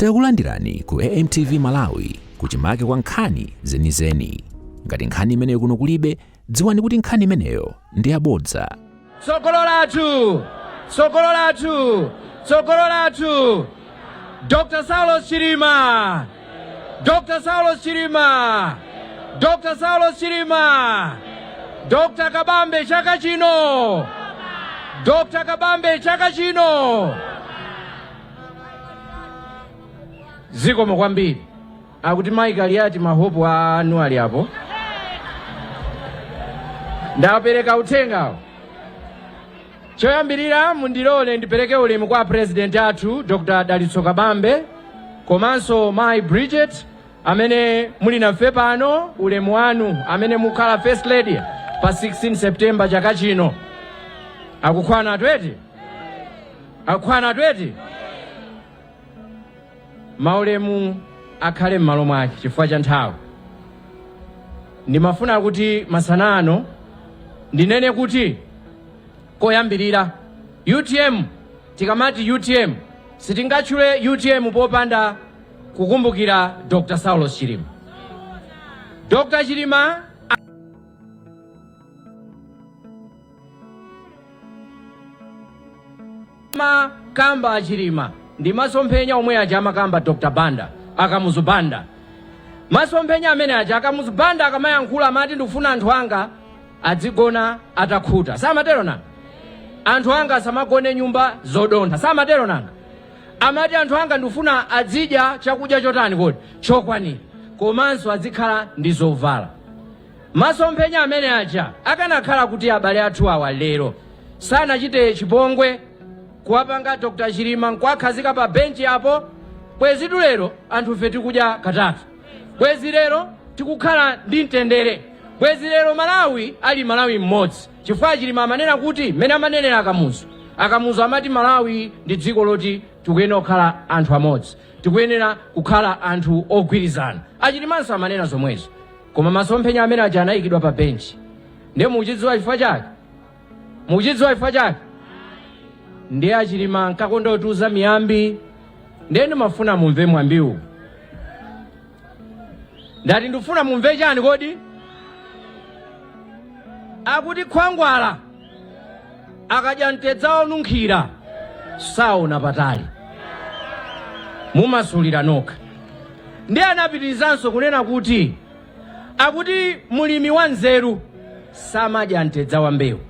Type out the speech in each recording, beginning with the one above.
Takulandirani ku AMTV Malawi, kuchimake kwa nkhani zenizeni. Ngati nkhani imeneyo kuno kulibe, dziwani kuti nkhani imeneyo ndi yabodza. Tsogolo lathu, tsogolo lathu, tsogolo lathu, Dr Saulos Chilima, Dr Saulos Chilima, Dr Saulos Chilima, Dr Kabambe chaka chino, Dr Kabambe chaka chino. Zikomo kwambiri. Akuti Mike Aliati, mahopu anu ali apo. Ndapereka uthengawo. Choyambirira, mundilole ndipereke ulemu kwa President athu Dr Dalitso Kabambe komanso Mayi Bridget amene muli nafe pano. Ulemu wanu amene mukhala First Lady pa 16 September chaka chino. Akukhwana tweti, akukhwana tweti. Maulemu akhale m'malo mwake chifukwa cha nthawi. Ndimafuna kuti masana ano ndinene kuti koyambirira, UTM, tikamati UTM, sitingatchule UTM popanda kukumbukira Dr Saulos Chilima. Dr Chilima amakamba, Achilima, ndi masomphenya omwe aja amakamba Dr Banda, Akamuzu Banda. Masomphenya amene aja Akamuzu Banda akamayankhula amati, "Ndikufuna anthu anga adzigona atakhuta." Samatero nanga? "Anthu anga asamagone nyumba zodontha." Samatero nanga? Amati, "Anthu anga ndikufuna adzidya chakudya chotani kodi? Chokwanira, komanso adzikhala ndi zovala." Masomphenya amene aja akanakhala kuti abale athu awa lero sanachite chipongwe kuwapanga Dr Chilima nkuwakhazika pa benchi apo, bwezitu lero anthufe tikudya katatu, bwezi lero tikukhala ndi mtendere, bwezi lero Malawi ali Malawi mmodzi, chifukwa Chilima amanena kuti, mmene amanenera Akamuzu, Akamuzu amati Malawi ndi dziko loti tikuyenera kukhala anthu amodzi, tikuyenera kukhala anthu ogwirizana. Achilimanso amanena zomwezo, koma masomphenya amene aja anayikidwa pa benchi. Ndiye mukuchidziwa chifukwa chake? Mukuchidziwa chifukwa chake? Ndiye Achilima nkakonda kutiuza miyambi, ndiye ndimafuna mumve mwambiwu. Ndati ndifuna mumve chani kodi? Akuti khwangwala akadya mtedza wonunkhira saona patali. Mumasulira nokha. Ndiye anapitirizanso kunena kuti, akuti mulimi wa nzeru samadya mtedza wa mbewu.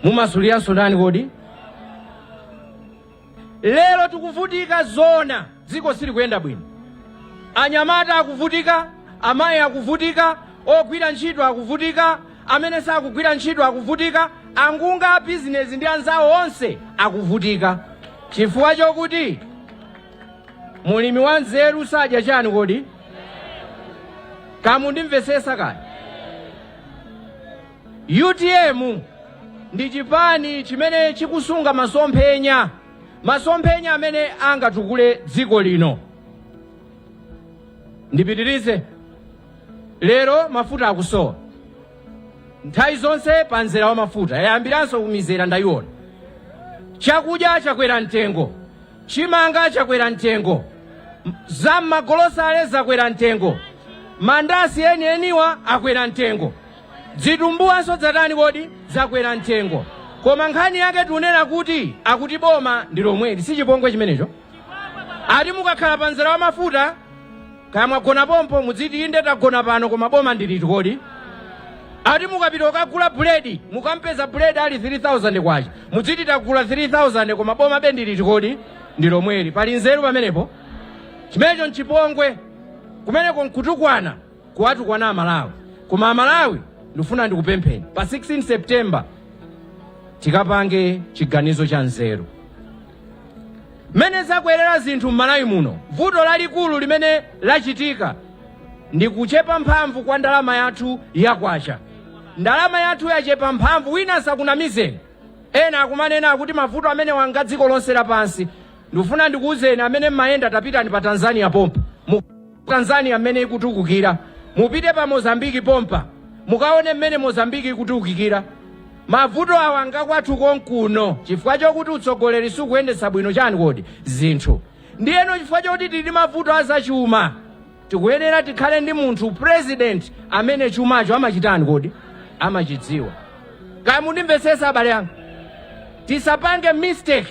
Mumasuliranso ndani kodi? Lero tikuvutika zona, dziko silikuyenda bwino, anyamata akuvutika, amayi akuvutika, ogwira ntchito akuvutika, amene sakugwira ntchito akuvutika, angunga a bizinesi ndi anzawo onse akuvutika, chifukwa chokuti mulimi wa nzeru sadya chani kodi? Kamundimvesesa kani? UTM ndi chipani chimene chikusunga masomphenya, masomphenya amene angatukule dziko lino. Ndipitirize. Lero mafuta akusowa nthawi zonse pa mzera wa mafuta, yayambiranso kumizera ndayiona. Chakudya chakwera mtengo, chimanga chakwera mtengo, za m'magolosale zakwera mtengo, mandasi enieniwa akwera mtengo, zitumbuwanso dzatani kodi? Zakwera mtengo. Koma nkhani yake tikunena kuti akuti boma ndi lomweli. Si chipongwe chimenecho? Ati mukakhala pa mzera wa mafuta, kaya mwagona pompo, mudziti, "Inde, tagona pano, koma boma ndiliti kodi?" Ati mukapita kukagula buledi, mukampeza buledi ali 3000 kwacha, mudziti, "Tagula 3000, koma boma be ndiliti kodi? Ndi lomweli." Pali nzeru pamenepo? Chimenecho nchipongwe. Kumeneko nkutukwana, kuwatukwana Amalawi. Koma Amalawi, ndifuna ndikupempheni, pa 16 September tikapange chiganizo cha nzeru. Mmene zakwerera zinthu m'Malawi muno, vuto lalikulu limene lachitika ndi kuchepa mphamvu kwa ndalama yathu ya kwacha. Ndalama yathu yachepa mphamvu. Wina asakunamizeni. Ena akumanena akuti mavuto amene wanga dziko lonse lapansi. Ndikufuna ndikuwuzeni amene mmayenda, tapitani pa Tanzania pompa mu Tanzania mmene ikutukukira, mupite pa Mozambiki pompa, mukaone mmene Mozambiki ikutukukira. Mavuto awa ngakwathu konkuno, chifukwa chokuti utsogoleri sukuyendetsa bwino chani kodi? Zinthu. Ndiyeno chifukwa choti tili ndi mavuto azachuma, tikuyenera tikhale ndi munthu, president amene chumacho amachitani kodi? Amachidziwa. Kaya mundimvetsetsa, abale anga? Tisapange mistake,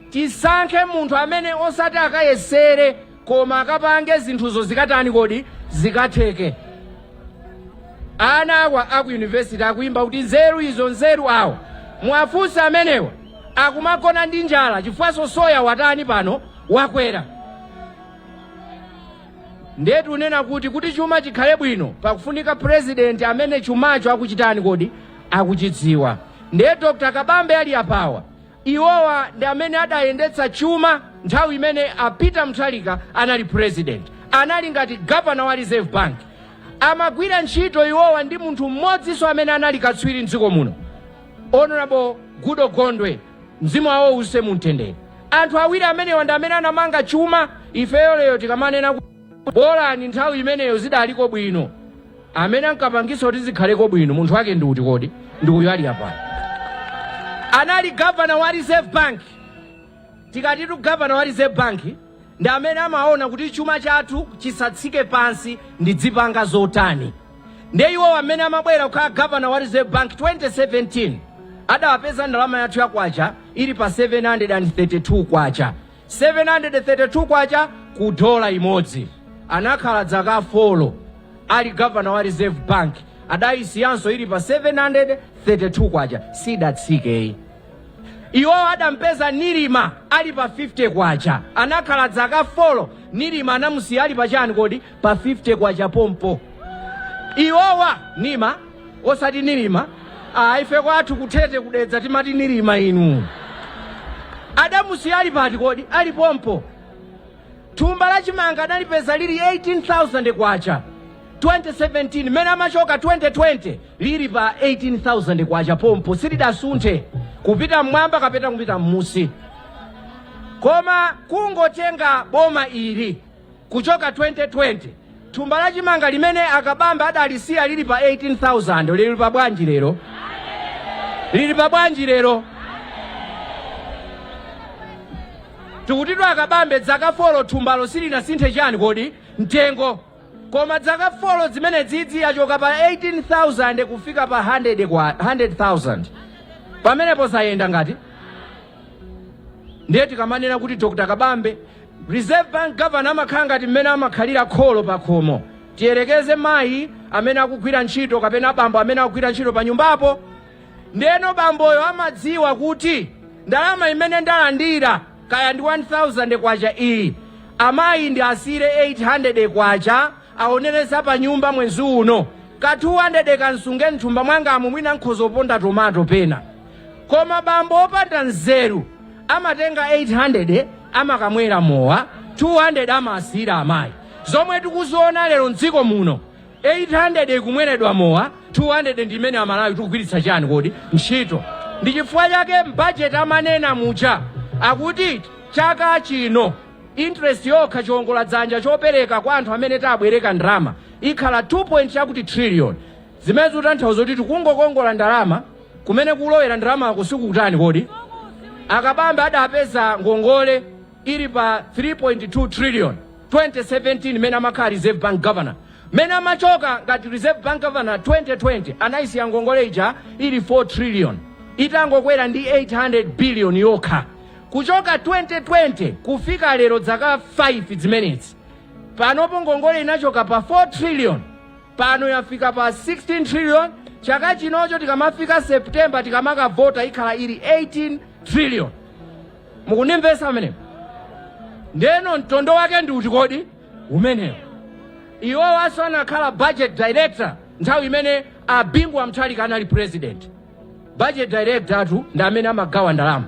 tisankhe munthu amene osati akayesere, koma akapange zinthuzo zikatani kodi? Zikatheke. Ana awa aku university akuimba kuti nzeru izo, nzeru awo, mwafunsa amenewa akumagona ndi njala chifukwa soya watani pano? Wakwera. Ndiye tunena kuti chuma chikhale bwino, pakufunika president amene chumacho akuchitani kodi? Akuchidziwa. Ndiye Dr Kabambe ali apawa, iwowa ndi amene adayendetsa chuma nthawi imene a Peter Mutharika anali president. Anali ngati governor wa Reserve Bank. Amagwira ntchito iwowa ndi munthu mmodzinso amene anali katswiri mdziko muno, Honorable Goodall Gondwe, mzimu wawo uuse mumtendere. Anthu awiri amenewa ndi amene anamanga chuma. Ifeyo lero tikamanena bolani nthawi imeneyo zidaliko bwino, amene ankapangisa kuti zikhaleko bwino munthu wake ndi uti kodi? Ndi uyu ali apano, anali governor wa Reserve Bank. Tikatitu governor wa Reserve Bank ndi amene amaona kuti chuma chathu chisatsike pansi, ndidzipanga zotani. Ndiye iwo amene amabwera kukhala governor wa Reserve Bank 2017, adawapeza ndalama yathu ya kwacha ili pa 732 kwacha, 732 kwacha ku dola imodzi. Anakhala zaka 4 ali governor wa Reserve Bank, adayisiyanso ili pa 732 kwacha, sidatsikeyi. Iwo adampeza Nilima ali pa 50 kwacha, anakhala zaka 4, Nilima anamusiya ali pachani kodi? Pa 50 kwacha pompo. Iwowa Nima, osati Nilima. Ah, ife kwathu kutete kudedza timati Nilima. Inu adamusiya ali pati kodi? Ali pompo. Thumba la chimanga adalipeza lili 18,000 kwacha 2017, mmene amachoka 2020 lili pa 18,000 kwacha pompo, silidasunthe kupita mmwamba kapena kupita mmusi. Koma kungotenga boma ili kuchoka 2020, thumba la chimanga limene akabambe adalisiya lili pa 18,000 lili pa bwanji lero? Lili pa bwanji lero? Tikutitu akabambe zaka 4 thumbalo silinasinthe chani kodi? Mtengo. Koma zaka 4 zimene dzidzi yachoka pa 18,000 kufika pa 100 kwa 100,000. Pamenepo zayenda ngati? Ndiye tikamanena kuti Dr Kabambe, Reserve Bank governor, amakhala ngati mmene amakhalira kholo pa khomo. Tiyerekeze mayi amene akugwira ntchito kapena bambo amene akugwira ntchito pa nyumbapo. Ndeno bamboyo amadziwa kuti ndalama imene ndalandira kaya ndi 1000 kwacha iyi, amayi ndi asire 800 kwacha aonereza pa nyumba mwezi uno, ka 200 kansunge mthumba mwangamu, mwina nkhoza oponda tomato pena. Koma bambo opanda nzeru amatenga 800 amakamwera mowa, 200 amasiyira amayi. Zomwe tikuziona lero mdziko muno, 800 ikumweredwa mowa, 200 ndi imene Amalawi tikugwiritsa chani kodi? Ntchito. Ndi chifukwa chake mbajeti amanena muja akuti chaka chino interest yokha, chiwongola dzanja chopereka kwa anthu amene tabwereka ndalama, ikhala 2 point chakuti trillion, zimene zikutanthauza kuti tikungokongola ndalama, kumene kulowera ndalama kusikukutani kodi? Akabambe adapeza ngongole ili pa 3.2 trillion 2017 mmene amakhala Reserve Bank governor. Mmene amachoka ngati Reserve Bank governor 2020, anayisiya ngongole ija ili 4 trillion, itangokwera ndi 800 billion yokha. Kuchoka 2020 kufika lero, zaka 5 zimenezi, panopo ngongole inachoka pa 4 trillion, pano yafika pa 16 trillion. Chaka chinocho tikamafika September, tikamakavota, ikhala ili 18 trillion. Mukundimvetsa amenepo? Ndeno mtondo wake ndi uti kodi umenewo? Iwowanso anakhala budget director nthawi imene a Bingu wa Mutharika anali president. Budget director atu ndi amene amagawa ndalama,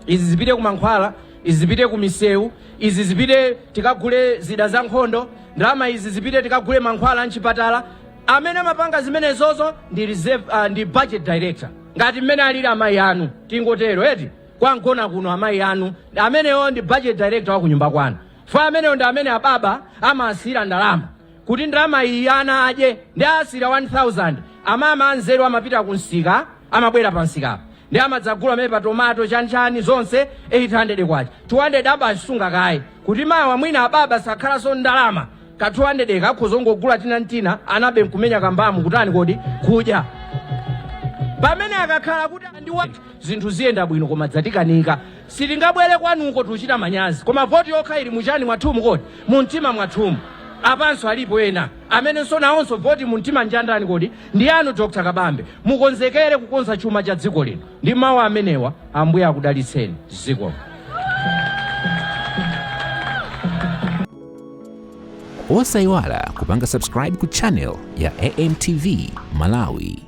izi zipite ku mankhwala, izi zipite ku misewu, izi zipite tikagule zida za nkhondo, ndalama izi zipite tikagule mankhwala mchipatala. Amene amapanga zimenezozo ndi reserve, ndi budget director, ngati mmene alili amayi anu, tingotero eti, kwangona kuno amayi anu amenewo ndi budget director wa kunyumba kwanu. Fa amenewo ndi amene ababa amasiyira ndalama kuti ndalama iyi ana adye, ndi asira 1000. Amama anzeru amapita kunsika, amabwera pa msikapo. Ndi amadzagula mepa tomato, chanichani zonse, 800 kwacha. 200 abasunga kaye kuti mawa mwina ababa sakhalanso ndalama, ka 200 kakhozongogula tinantina, anabe nkumenya kambamu kutani kodi kudya. Pamene akakhala kuti andiwa zinthu ziyenda bwino, koma dzatikanika, sitingabwere kwanuko, tuchita manyazi. Koma voti yokha ili muchani mwathumu kodi, mumtima mwathumu. Apanso alipo ena amenenso nawonso voti mumtima njandani kodi ndi anu. Dr Kabambe, mukonzekere kukonza chuma cha dziko lino. Ndi mawu amenewa, Ambuye akudalitseni. Zikomo. Osayiwala kupanga subscribe ku channel ya AMTV Malawi.